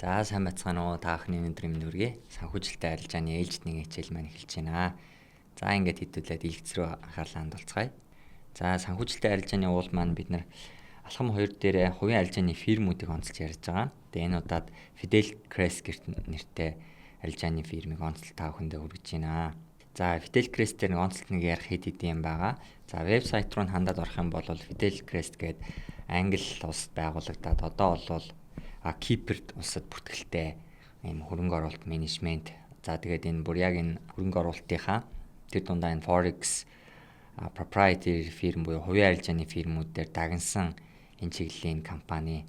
За, сайн байцгаана уу? Та бүхний өнөөдрийн мэнд хүргэе. Санхүүжилтийн арилжааны ээлжит нэгэн хичээл маань эхэлж байна. За, ингээд хэдүүлээд илгэц рүү анхаарлаа хандуулцгаая. За, санхүүжилтийн арилжааны уул маань бид нар алхам 2 дээр хувийн арилжааны фирмүүдийг онцолж ярьж байгаа. Тэгээ энэ удаад Fidelcrest нэртэй арилжааны фирмыг онцлол та бүхэндээ хүргэж байна. За, Fidelcrest дээр нэг онцлог нэг ярих хэд хэдэн юм байгаа. За, вебсайт руу хандаад орох юм бол Fidelcrest гээд Англи улсад байгуулагдаад, одоо бол Кипр улсад бүртгэлтэй ийм хөрөнгө оруулалт менежмент. За, тэгээд энэ бүр яг энэ хөрөнгө оруулалтынхаа тэр дундаа энэ forex proprietary firm буюу хувийн арилжааны фирмүүд дээр дагнасан энэ чиглэлийн компани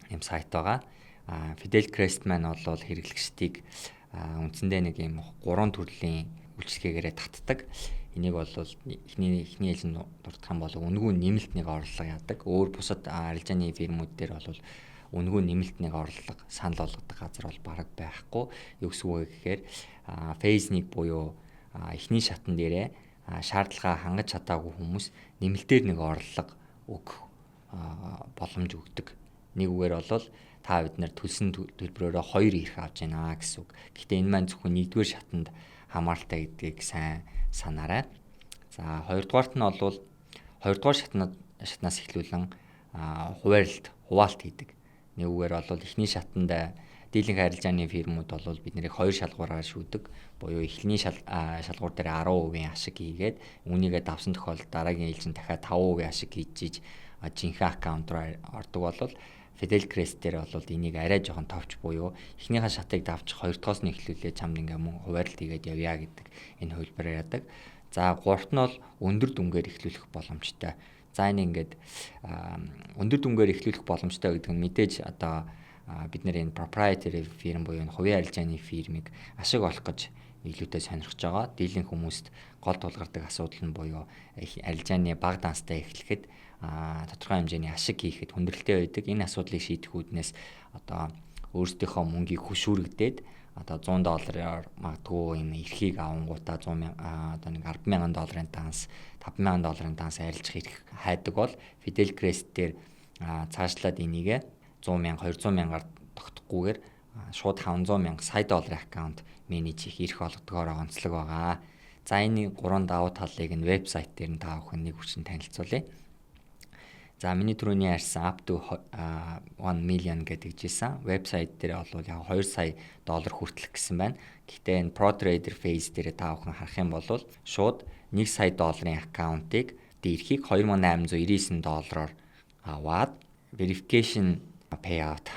юм сайт байгаа. Fidelcrest маань бол хэрэглэгчдийг үндсэндээ нэг юм гурван төрлийн үйлчилгээгээрээ татдаг. Энийг бол эхний эхний ээлжинд дурдах юм бол үнэгүй нэмэлт нэг орлого яадаг. Өөр бусад арилжааны фирмүүд дээр бол үнэгүй нэмэлт нэг орлого санал болгодог газар бол бараг байхгүй. Юу гэсэн үг вэ гэхээр phase 1 буюу эхний шатан дээрээ шаардлагаа хангаж чадаагүй хүмүүс нэмэлтээр нэг орлого өгөх боломж өгдөг. Нэг үгээр бол та бид нар төлсөн төлбөрөөрөө хоёр эрх авч байна гэсэн үг. Гэхдээ энэ маань зөвхөн нэгдүгээр шатанд хамааралтай гэдгийг сайн санаарай. За, хоёрдугаарт нь бол хоёрдугаар шатнаас эхлүүлэн хуваарлт, хуваалт хийдэг. Нэг үгээр бол эхний шатанд дийлэнх арилжааны фирмүүд бол бид нарыг хоёр шалгуураар шүүдэг. Буюу эхний шалгуур дээр 10% ашиг хийгээд, үүнийгээ давсан тохиолдолд дараагийн ээлжинд дахиад 5% ашиг хийж иж жинхэнэ аккаунт руу ордог бол Fidelcrest дээр бол энийг арай жоохон товч буюу эхнийхээ шатыг давчих, хоёр дахьоос нь эхлүүлээ чамд ингээ мөн хуваарлт хийгээд явъя гэдэг энэ хувилбараар яадаг. За, гуравт нь бол өндөр дүнгээр эхлүүлэх боломжтой. За, энэ ингээд өндөр дүнгээр эхлүүлэх боломжтой гэдэг нь мэдээж одоо бид нар энэ proprietary firm буюу энэ хувийн арилжааны фирмыг ашиг олох гэж илүүтэй сонирхож байгаа. Дийлэнх хүмүүст гол тулгардаг асуудал нь буюу арилжааны бага данстай эхлэхэд тодорхой хэмжээний ашиг хийхэд хүндрэлтэй байдаг. Энэ асуудлыг шийдэх үүднээс одоо өөрсдийнхөө мөнгийг хөшүүрэгдээд, одоо 100 доллараар магадгүй энэ эрхийг авангуудаа 100 одоо нэг 10,000 долларын данс, 5,000 долларын данс арилжах эрх хайдаг бол Fidelcrest дээр цаашлаад энийгээ 100 мянга, 200 мянгаар тогтохгүйгээр шууд 500 мянга, сая долларын аккаунт manage хийх эрх олгодгоороо онцлог байгаа. За, энэ гурван давуу талыг нь вебсайт дээр нь та бүхэн нэг хүчин танилцуулъя. За, миний түрүүний ярьсан up to 1 million гэдэг жисэн. Вебсайт дээр бол яг 2 сая доллар хүртэлх гэсэн байна. Гэхдээ энэ Pro Trader Phase дээр та бүхэн харах юм бол шууд 1 сая долларын аккаунтыг дээрхийг 2899 доллараар аваад, verification payout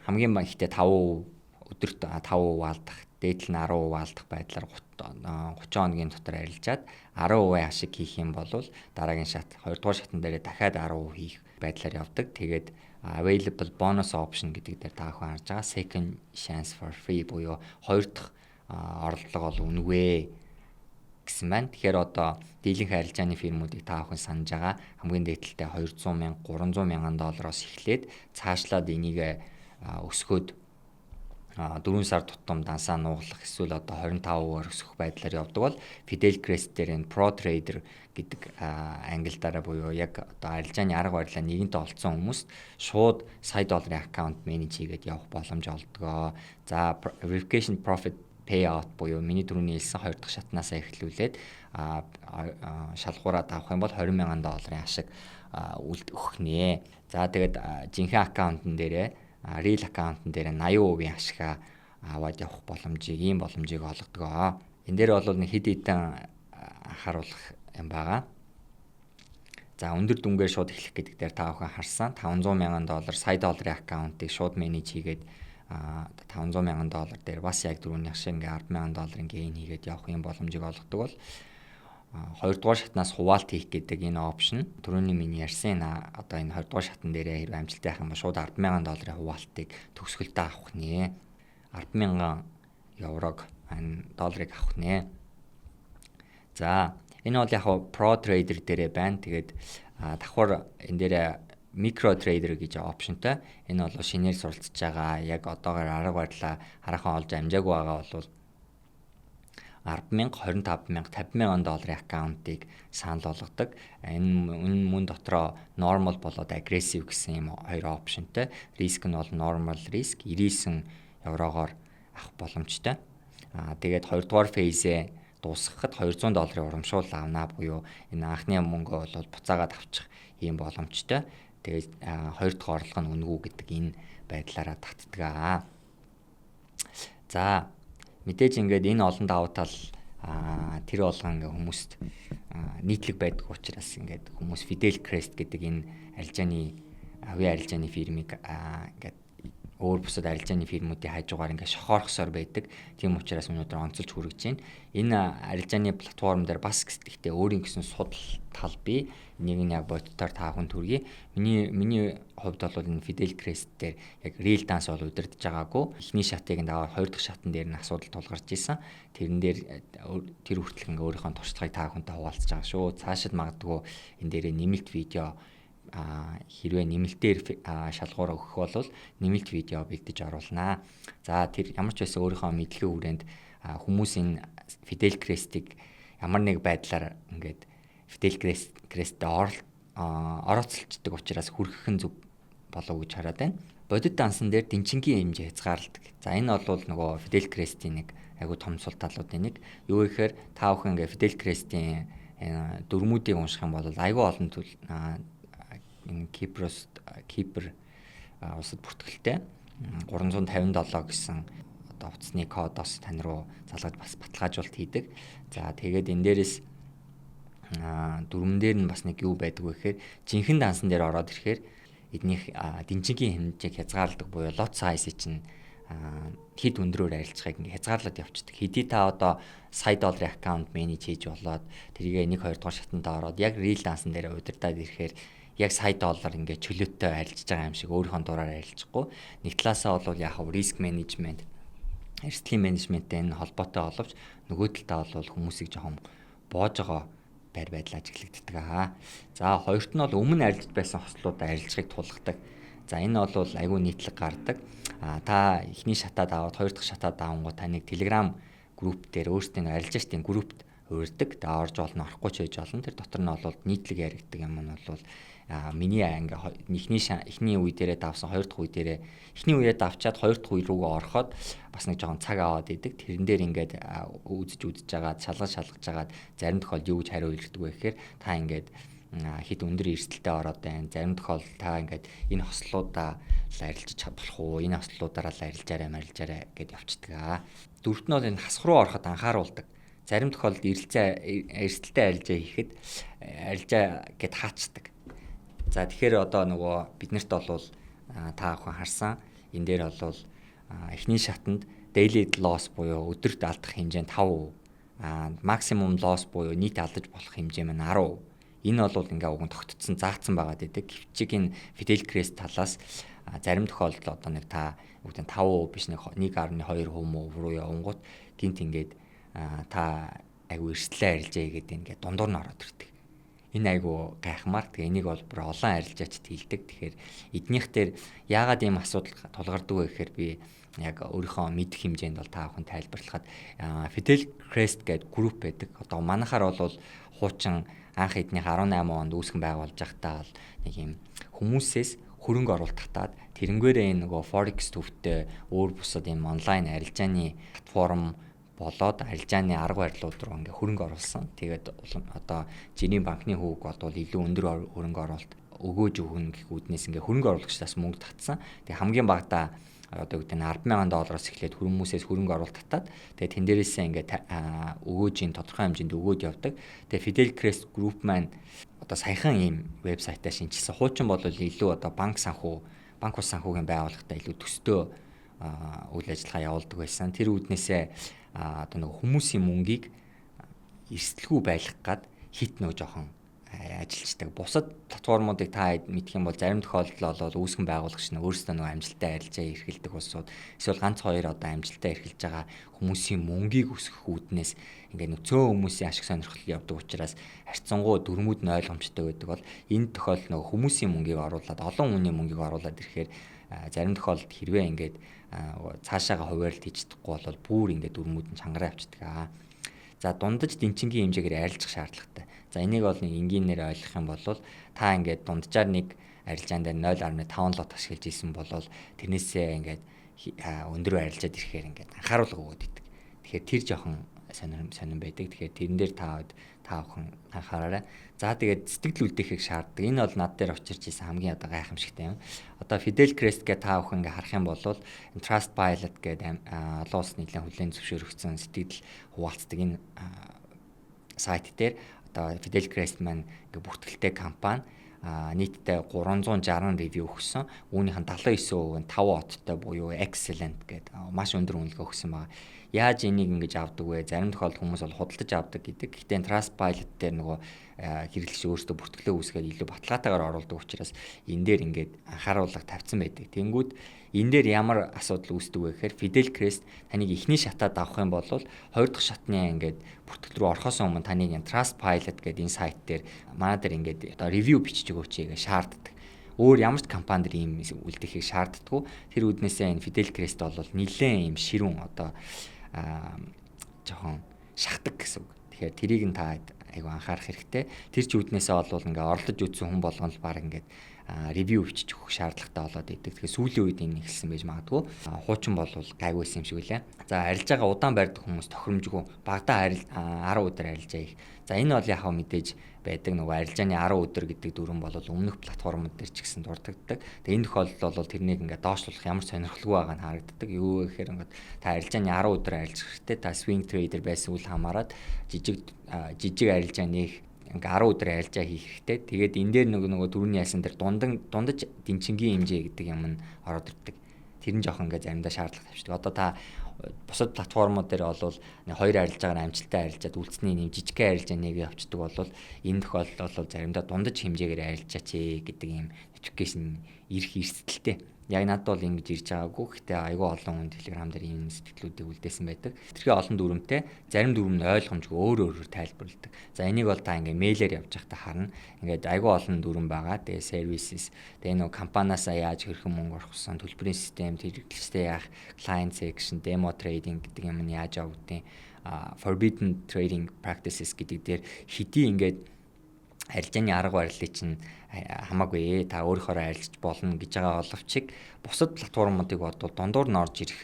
хамгийн ихтэй 5%, өдөрт 5% алдах, дээдл нь 10% алдах байдлаар 30 хоногийн дотор арилжаад 10% ашиг хийх юм бол дараагийн шат, 2 дугаар шатан дээрээ дахиад 10% хийх байдлаар явдаг. Тэгээд available bonus option гэдэг дээр та бүхэн харж байгаа second chance for free буюу хоёр дахь орлого бол үнэгүй гэсэн байна. Тэгэхээр одоо дийлэнх арилжааны фирмүүдийг та бүхэн санаж байгаа, хамгийн дээд талтай 200 мянга, 300 мянган доллароос эхлээд цаашлаад энийг өсгөөд 4 сар тутам дансаа нуглах эсвэл одоо 25%-аар өсөх байдлаар явдаг бол Fidelcrest дээр энэ Pro Trader гэдэг ангилдаараа буюу яг одоо арилжааны арга барилаа нэгэнт олцсон хүмүүст шууд сая долларын аккаунт manage хийгээд явах боломж олдгоо. За, verification profit payout буюу миний түрүүний хэлсэн хоёр дахь шатнаасаа эхлүүлээд шалгуураа давах юм бол 20 мянган долларын ашиг үлд өгөх нэ. За, тэгээд жинхэнэ аккаунтн дээрээ, real аккаунтн дээр 80% ашигаа аваад явах боломжийг, ийм боломжийг олгодог. Энэ дээр бол нэг хэд хэдэн анхааруулах юм байгаа. За, өндөр дүнгээр шууд эхлэх гэдэг дээр та бүхэн харсан 500 мянган доллар, сая долларын аккаунтыг шууд manage хийгээд, 500 мянган доллар дээр бас яг дөрөвнийх шиг ингээ 10 мянган долларын gain хийгээд явах юм боломжийг олгодог бол хоёрдугаар шатнаас хуваалт хийх гэдэг энэ option, түрүүний миний ярьсан энэ одоо энэ хоёрдугаар шатан дээрээ хэрвээ амжилттай байх юм бол шууд 10 мянган долларын хуваалтыг төгсгөлдөө авах нэ. 10 мянган еврог, долларыг авах нэ. За, энэ бол яг Pro Trader дээрээ байна. Тэгээд давхар энэ дээрээ micro trader гэж option той. Энэ бол шинээр суралцж байгаа, яг одоогоор арга барилаа хараахан олж амжаагүй байгаа бол 10,000, 25,000, 50,000 долларын аккаунтыг санал болгодог. Энэ мөн дотроо normal болоод aggressive гэсэн юм хоёр option той. Риск нь бол normal risk, 99 еврогоор авах боломжтой. Тэгээд хоёрдугаар phase ээ дуусгахад 200 долларын урамшуул авна буюу энэ анхны мөнгөө бол буцаагаад авчих ийм боломжтой. Тэгээд хоёр дахь орлого нь үнэгүй гэдэг энэ байдлаараа татдаг аа. За, мэдээж ингээд энэ олон давуу тал тэр болгон ингээ хүмүүст нийтлэг байдаг учраас ингээд хүмүүс Fidelcrest гэдэг энэ арилжааны, авиа арилжааны фирмыг ингээд өөр бусад арилжааны фирмүүдийн хажуугаар ингээд шохоорхсоор байдаг. Тийм учраас өнөөдөр онцолж хүргэж байна. Энэ арилжааны платформ дээр бас гэхдээ өөрийн гэсэн судал тал бий. Нэг нь яг боддоор та хүн төргий. Миний хувьд бол энэ Fidelcrest дээр яг real dance бол удирдах байгаагүй. Эхний шатыг нь даваад хоёр дахь шатан дээр нь асуудал тулгарч исэн. Тэрэн дээр тэр хүртэл ингээ өөрийнхөө туршлагыг та хүнтэй хуваалцаж байгаа шүү. Цаашид магадгүй энэ дээрээ нэмэлт видео, хэрвээ нэмэлтээр шалгуур өгөх бол нэмэлт видео бэлдэж оруулнаа. За, тэр ямар ч байсан өөрийнхөө мэдлэгийн хүрээнд хүмүүс энэ Fidelcrest-ийг ямар нэг байдлаар ингээд Fidelcrest-д орооцолчдөг учраас хүргэх нь зөв болов гэж хараад байна. Бодит дансан дээр дэнчингийн хэмжээ хязгаарладаг. За, энэ бол нөгөө Fidelcrest-ийн нэг айгу том сул талуудын нэг. Юу гэхээр та бүхэн ингээ Fidelcrest-ийн дүрмүүдийг унших юм бол айгу олон зүйл, энэ Кипрос, Кипр улсад бүртгэлтэй 357 гэсэн одоо утасны кодоос тань руу залгаж бас баталгаажуулалт хийдэг. За, тэгээд энэ дээрээс дүрмэн дээр нь бас нэг юу байдаг вэ гэхээр жинхэнэ дансан дээр ороод ирэхээр эднийх дэнчингийн хэмжээг хязгаарладаг буюу lot size чинь хэд өндрөөр арилжахыг ингээ хязгаарлаад явчихдаг. Хэдий та одоо сая долларын аккаунт manage хийж болоод тэргээ 1 2 дугаар шатанд ороод яг real дансан дээр удирдаад ирэхээр яг сая доллар ингээ чөлөөтэй арилжж байгаа юм шиг өөрийнхөө дураар арилжихгүй. Нэг талаасаа бол яг risk management, эрсдлийн менежменттэй энэ холбоотой боловч нөгөө талдаа бол хүмүүсийг жоохон боож байгаа байр байдал ажиглагддаг аа. За, хоёрт нь бол өмнө арилжж байсан хослуудаа арилжихыг тулгадаг. За, энэ бол айгүй нийтлэг гардаг. Та эхний шатаад аваад хоёр дахь шатаад авангуу таныг Telegram групп дээр өөрсдийн арилжаачдын группт урьдаг. Тэгээ орж болно, орохгүй ч байж болно. Тэр дотор нь бол нийтлэг яригддаг юм нь бол миний ингээ эхний үе дээрээ давсан, хоёр дахь үе дээрээ, эхний үеэд давчаад хоёр дахь үе рүүгээ ороход бас нэг жоохон цаг аваад идэг. Тэрэн дээр ингээд үзэж үзэж жагаад шалгаж шалгаж жагаад зарим тохиолдолд юу гэж хариу ирдэг вэ гэхээр та ингээд хэд өндөр эрсдэлтэй ороод байна. Зарим тохиолдолд та ингээд энэ хослуудаа л арилжиж болох уу? Энэ хослуудаараа л арилжаарай, марилжаарай гэд явцдаг аа. Дөрөвт нь бол энэ хасах руу ороход анхааруулдаг. Зарим тохиолдолд эрэлцээ эрсдэлтэй арилжаа хийхэд арилжаа гэд хаачдаг. За, тэгэхээр одоо нөгөө биднэрт бол та бүхэн харсан энэ дээр бол эхний шатанд daily loss буюу өдөрт алдах хэмжээ нь 5%. Maximum loss буюу нийт алдаж болох хэмжээ маань 10%. Энэ бол ингээ уг нь тогтцсон, заацсан байгаа гэдэг. Гэвчиг энэ Fidelcrest талаас зарим тохиолдолд одоо нэг та үгдэн 5% биш, нэг 1.2% муу руу явангууд гинт ингээд та айгу эрсдлээ арилжаа гэдэг ингээд дундуур нь ороод ирдэг. Энэ айгу гайхмаар. Тэгээ энийг бол бүр олон арилжаачд хийлдэг. Тэгэхээр эднийх дээр яагаад ийм асуудал тулгардаг вэ гэхээр би яг өөрийнхөө мэдэх хэмжээнд бол та бүхэн тайлбарлахад Fidelcrest гэдэг групп байдаг. Одоо манайхаар бол хуучин анх эднийх 18 онд үүсгэн байгуулж байхдаа бол нэг юм хүмүүсээс хөрөнгө оруулалт татаад тэрнгээрээ энэ нөгөө Forex төвтэй өөр бусад юм онлайн арилжааны платформ болоод арилжааны арга барилууд руу ингээ хөрөнгө оруулсан. Тэгээд одоо жирийн банкны хүүг бол илүү өндөр хөрөнгө оруулалт өгөөж өгнө гэх үүднээс ингээ хөрөнгө оруулагчдаас мөнгө татсан. Тэгээ хамгийн багадаа одоо гэдэг нь 10,000 доллароос эхлээд хүмүүсээс хөрөнгө оруулалт татаад, тэгээ тэн дээрээсээ ингээ өгөөжийн тодорхой хэмжээнд өгөөд явдаг. Тэгээ Fidelcrest Group маань одоо саяхан ийм вебсайтаа шинэчилсэн. Хуучин бол илүү одоо банк санхүү, банк ус санхүүгийн байгууллагатай илүү төстэй үйл ажиллагаа явуулдаг байсан. Тэр үүднээсээ одоо нэг хүмүүсийн мөнгийг эрсдэлгүй байлгах гад хит нөө жоохон ажиллаждаг. Бусад платформуудыг та мэдэх юм бол зарим тохиолдолд бол үүсгэн байгуулагч нь өөрсдөө нөгөө амжилттай арилжаа эрхэлдэг улсууд эсвэл ганц хоёр одоо амжилттай эрхэлж байгаа хүмүүсийн мөнгийг өсгөх үүднээс ингээ нөхцөө хүмүүсийн ашиг сонирхол явдаг учраас харьцангуй дүрмүүд нь ойлгомжтой байдаг бол энэ тохиолдолд нөгөө хүмүүсийн мөнгийг оруулаад, олон хүний мөнгийг оруулаад ирэхээр зарим тохиолдолд хэрвээ ингээд цаашаага хуваарлт хийж чадахгүй бол бүр ингээд дүрмүүд нь чангараа авчдаг аа. За, дундаж дэнчингийн хэмжээгээр арилжах шаардлагатай. За, энийг бол нэг энгийнээр ойлгох юм бол та ингээд дунджаар нэг арилжаан дээр 0.5 lot ашиглаж исэн бол тэрнээсээ ингээд өндөр арилжаад ирэхээр ингээд анхааруулга өгөөд идэг. Тэгэхээр тэр жоохон сонин сонин байдаг. Тэгэхээр тэрэн дээр та бүхэн анхаараарай. За, тэгээд сэтгэл үлдээхийг шаарддаг. Энэ бол над дээр учирч исэн хамгийн одоо гайхамшигтай юм. Одоо Fidelcrest гэх та бүхэн ингээ харах юм бол Trustpilot гэдэг олон улс нэлээд хүлээн зөвшөөрөгдсөн сэтгэл хуваалцдаг энэ сайт дээр одоо Fidelcrest маань ингээ бүртгэлтэй компани нийтдээ 360 review өгсөн. Үүнийх нь 79% нь 5 одтой буюу excellent гэдэг маш өндөр үнэлгээ өгсөн байгаа. Яаж энийг ингэж авдаг вэ? Зарим тохиолдолд хүмүүс бол худалдаж авдаг гэдэг. Гэхдээ Trustpilot дээр нөгөө хэрэглэгч өөрсдөө бүртгэлээ үүсгээд илүү баталгаатайгаар оруулдаг учраас энэ дээр ингээд анхааруулга тавьсан байдаг. Тэнгүүд энэ дээр ямар асуудал үүсдэг вэ гэхээр Fidelcrest таныг эхний шатаад авах юм бол хоёр дахь шатны ингээд бүртгэл рүү орохоос өмнө таныг Trustpilot гэдэг энэ сайт дээр манай дээр ингээд одоо review бичиж өгөөч гэж шаарддаг. Өөр ямар ч компани дээр ийм үлдэхийг шаарддаггүй. Тэр үүднээсээ энэ Fidelcrest бол нэлээд ийм ширүүн, одоо жоохон шахдаг гэсэн үг. Тэгэхээр тэрийг нь та айгу анхаарах хэрэгтэй. Тэр ч үүднээсээ бол ингээ оролдож үзсэн хүн болгоно л баг ингээд review бичиж өгөх шаардлагатай болоод идэг. Тэгэхээр сүүлийн үед энэ эхэлсэн байж магадгүй. Хуучин бол гайгүйсэн юм шиг үлээ. За, арилжаагаа удаан барьдаг хүмүүс тохиромжгүй. Багадаа 10 өдөр арилжаа их. За, энэ бол яг мэдээж байдаг, нөгөө арилжааны 10 өдөр гэдэг дүрэм бол өмнөх платформуд дээр ч гэсэн дурддагддаг. Тэгээ энэ тохиолдолд бол тэрнийг ингээд доошлуулах ямар сонирхолгүй байгаа нь харагддаг. Юу гэхээр ингээд та арилжааны 10 өдөр арилжах хэрэгтэй. Та swing trader байсан үл хамааран жижиг жижиг арилжаа нээх ингээ 10 өдөр арилжаа хийх хэрэгтэй. Тэгээд энэ дээр нөгөө түрүүний яасан дээр дундаж дэнчингийн хэмжээ гэдэг юм нь ороод ирдэг. Тэр нь жоохон ингээ заримдаа шаардлага тавьчихдаг. Одоо та бусад платформуд дээр бол хоёр арилжаагаар амжилттай арилжаад үлдсэний нэм жижигхэн арилжаа нэг явцдаг бол энэ тохиолдолд бол заримдаа дундаж хэмжээгээр арилжаач гэдэг юм notification ирэх эрсдэлтэй. Яг надад бол ингэж ирж байгаагүй. Гэхдээ айгүй олон хүн Telegram дээр ийм сэтгэлдлүүдийг үлдээсэн байдаг. Тэрхээ олон дүрмтэй, зарим дүрм нь ойлгомжгүй, өөр өөрөөр тайлбарладаг. За, энийг бол та ингээ мэйлээр явж байхдаа харна. Ингээд айгүй олон дүрм байгаа. Тэгээ services, тэгээ нөгөө компаниасаа яаж хэрхэн мөнгө орохсон, төлбөрийн систем, хэрэглэгчтэй яах, client section, demo trading гэдэг юм нь яаж явагдیں۔ Forbidden trading practices гэдэг дээр хэдий ингээд арилжааны арга барилыг чинь хамаагүй та өөрийнхөөрөө арилжиж болно гэж байгаа боловч бусад платформуудыг бодвол дундуур нь орж ирэх,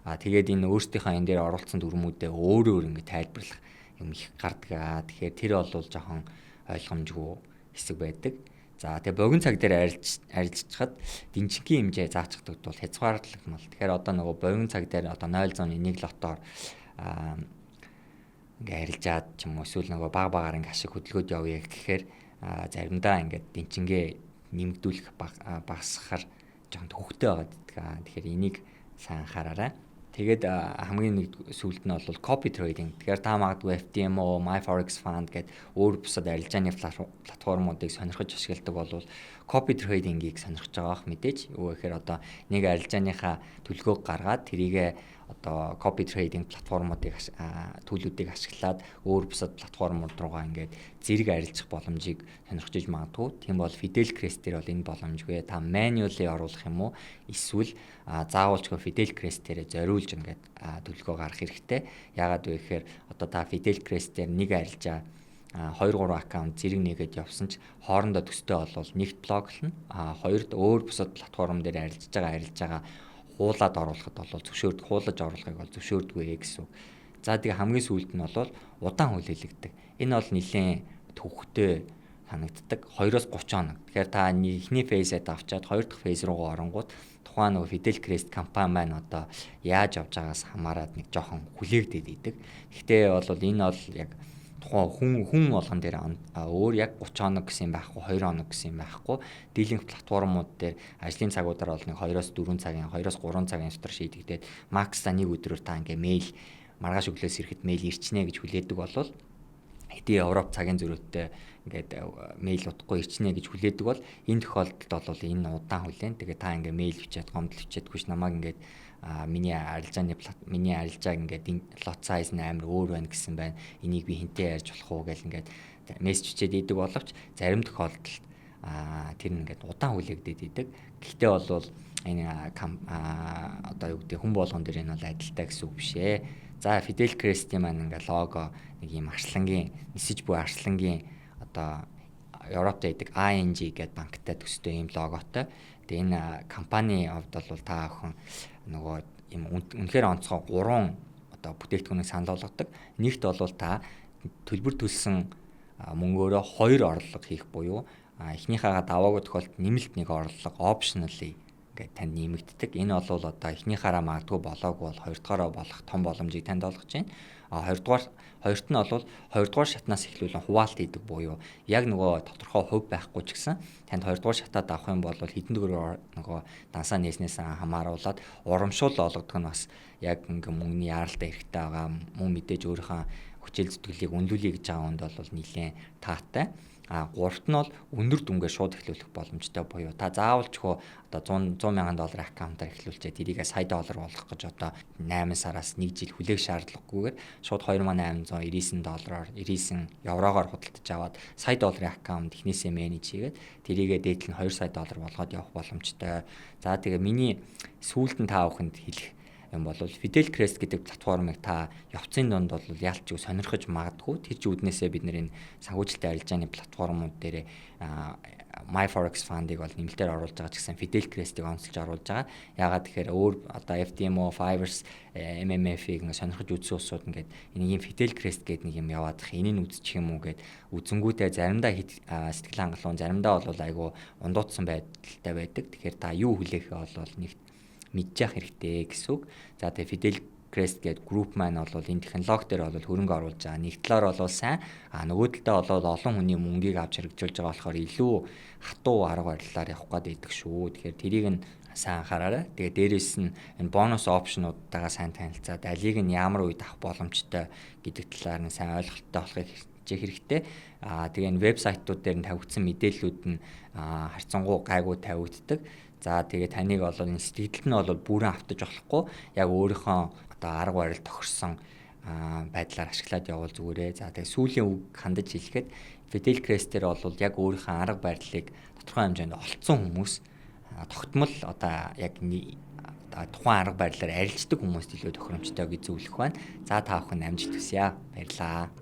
тэгээд энэ өөрсдийнхөө энэ дээр оруулсан дүрмүүдээ өөр өөр ингэ тайлбарлах юм их гардаг. Тэгэхээр тэр бол жоохон ойлгомжгүй хэсэг байдаг. За, тэгээ богино цаг дээр арилжчихад дэнчингийн хэмжээ заачдаг бол хязгаарлагдмал. Тэгэхээр одоо нөгөө богино цаг дээр одоо 0.1 lot оор ингээ арилжаад ч юм уу, эсвэл нөгөө баг багаар ингээ ашиг хөдөлгөөд явъя гэхээр заримдаа ингээд дэнчингээ нэмэгдүүлэх, багасгахаар жоохон төвөгтэй байгаад байдаг. Тэгэхээр энийг сайн анхаараарай. Тэгээд хамгийн нэг сүүлд нь бол copy trading. Тэгэхээр та магадгүй FTMO, MyForex Fund гэдэг өөр бусад арилжааны платформуудыг сонирхож ашигладаг бол copy trading-ийг сонирхож байгаа бах мэдээж. Юу гэхээр одоо нэг арилжааныхаа төлөвлөгөөг гаргаад тэрийгэ одоо copy trading платформуудыг, tool үүдийг ашиглаад өөр бусад платформуд руугаа ингээд зэрэг арилжах боломжийг сонирхож иж магадгүй. Тийм бол Fidelcrest дээр бол энэ боломжгүй. Та manually оруулах юм уу, эсвэл заавалчгүй Fidelcrest дээр зориулж ингээд төлөвлөгөө гаргах хэрэгтэй. Яагаад вэ гэхээр одоо та Fidelcrest дээр нэг арилжаа 2 3 аккаунт зэрэг нэгэд явсан ч хоорондоо төстэй болвол нэгт block лно. А хоёрд өөр бусад платформ дээр арилжж байгаа арилжаагаа хуулаад оруулахад бол зөвшөөрдөг, хуулаж оруулахыг бол зөвшөөрдөггүй гэсэн үг. За, тэгээ хамгийн сүүлд нь бол удаан хүлээлгдэг. Энэ бол нэлээд төвхтэй санагддаг. 2-оос 30 хоног. Тэгэхээр та эхний phase ээ давчаад хоёр дахь phase руугаа оронгууд тухайн нөгөө Fidelcrest компани маань одоо яаж явж байгаас хамаарат нэг жоохон хүлээгдээд идэг. Гэхдээ бол энэ бол яг тухайн хүн хүн болгон дээр өөр яг 30 хоног гэсэн юм байхгүй, 2 хоног гэсэн юм байхгүй. Dealing платформуд дээр ажлын цагуудаар бол нэг 2-оос 4 цагийн, 2-оос 3 цагийн дотор шийдэгдээд max та нэг өдрөөр та ингээ мэйл маргааш өглөөс ирэхэд мэйл ирчнэ гэж хүлээдэг бол, хэдий Европ цагийн зөрүүтэй ингээд мэйл удахгүй ирчнэ гэж хүлээдэг бол энэ тохиолдолд бол энэ удаан хүлээн. Тэгээ та ингээ мэйл бичээд, гомдол бичээдгүй ш, намайг ингээд миний арилжааны миний арилжааг ингээд lot size нь амар өөр байна гэсэн байна. Энийг би хэнтэй ярьж болох уу гэл ингээд мессеж бичээд идэг боловч зарим тохиолдолд Тэр нь ингээд удаан хүлээгдээд идэг. Гэхдээ бол энэ одоо юу гэдэг, хүн болгон дээр энэ бол адилтай гэсэн үг биш ээ. За, Fidelcrest-ийн маань ингээд лого нэг юм арслангийн, нисэж буй арслангийн, одоо Европт байдаг ING гэдэг банктай төстэй ийм логотой. Тэгээ энэ компани хувьд бол та бүхэн нөгөө юм үнэхээр онцгой гурван одоо бүтээгдэхүүнийг санал болгодог. Нэгт бол та төлбөр төлсөн мөнгөөрөө хоёр орлого хийх буюу эхнийхээ даваагүй тохиолдолд нэмэлт нэг орлого optionally ингээд танд нэмэгддэг. Энэ бол одоо эхнийхаараа магадгүй болоогүй бол хоёрдугаараа болох том боломжийг танд олгож байна. А хоёрдугаар, хоёрт нь бол хоёрдугаар шатнаас эхлүүлэн хуваалт хийдэг буюу яг нөгөө тодорхой хувь байхгүй ч гэсэн танд хоёрдугаар шатаад авах юм бол хэдэн төгрөгөөр нөгөө дансаа нээснээс хамааруулаад урамшуул олгодог нь бас яг ингээ мөнгөний яаралтай хэрэгтэй байгаа. Мөн мэдээж өөрийнхөө хүчил зүтгэлийг үнэлүүлье гэж байгаа хүнд бол нэлээд таатай. А гуравт нь бол өндөр дүнгээр шууд эхлүүлэх боломжтой буюу та заавалчгүй одоо 100 100 мянган доллар аккаунтаар эхлүүлчихэд тэрийгэ сая доллар болгох гэж одоо 8 сараас 1 жил хүлээх шаардлагагүйгээр шууд 2899 доллараар, 99 еврогоор худалдаж аваад сая долларын аккаунт эхнээсээ manage хийгээд тэрийгэ дээдл нь 2 сая доллар болгоод явах боломжтой. За, тэгээ миний сүүлд нь та бүхэнд хэлэх юм бол Fidelcrest гэдэг платформыг та явцын дунд бол яалт ч сонирхож магадгүй. Тэр ч үүднээсээ бид нэр энэ санхүүжилтийн арилжааны платформууд дээр My Forex Fund-ыг бол нэмэлтээр оруулж байгаа ч гэсэн Fidelcrest-ийг онцолж оруулж байгаа. Яагаад тэгэхээр өөр одоо FTMO, Fivers, MMF-ийг ингээд сонирхож үзсэн улсууд ингээд энийг юм Fidelcrest гэдэг нэг юм яваадах, энийг үзчих юм уу гэд үзэнгүүтээ заримдаа сэтгэл хангалуун, заримдаа бол айгүй ундууцсан байдалтай байдаг. Тэгэхээр та юу хүлээхээ бол нэгт мэдчих хэрэгтэй гэсэн үг. За, тэгээ Fidelcrest гэдэг групп маань бол энэ технологи дээр бол хөрөнгө оруулж байгаа. Нэг талаар бол сайн, а нөгөө талдаа бол олон хүний мөнгийг авч хэрэгжүүлж байгаа болохоор илүү хатуу арга барилаар явах гээд байдаг шүү. Тэгэхээр тэрийг нь сайн анхаараарай. Тэгээ дээрэс нь энэ бонус option уудтайгаа сайн танилцаад алийг нь ямар үед авах боломжтой гэдэг талаар нь сайн ойлголттой болохыг хичээх хэрэгтэй. Аа, тэгээ энэ вебсайтууд дээр нь тавигдсан мэдээллүүд нь харьцангуй гайгүй тавигддаг. За, тэгээ таныг бол энэ сэтгэлд нь бол бүрэн автаж болохгүй, яг өөрийнхөө одоо арга барил тохирсон байдлаар ашиглаад явбал зүгээрээ. За, тэгээ сүүлийн үг хандаж хэлэхэд Fidelcrest дээр бол яг өөрийнхөө арга барилыг тодорхой хэмжээнд олцсон хүмүүс, тогтмол одоо яг тухайн арга барилаар арилждаг хүмүүст илүү тохиромжтой гэж зөвлөх байна. За, та бүхэн амжилт хүсье. Баярлалаа.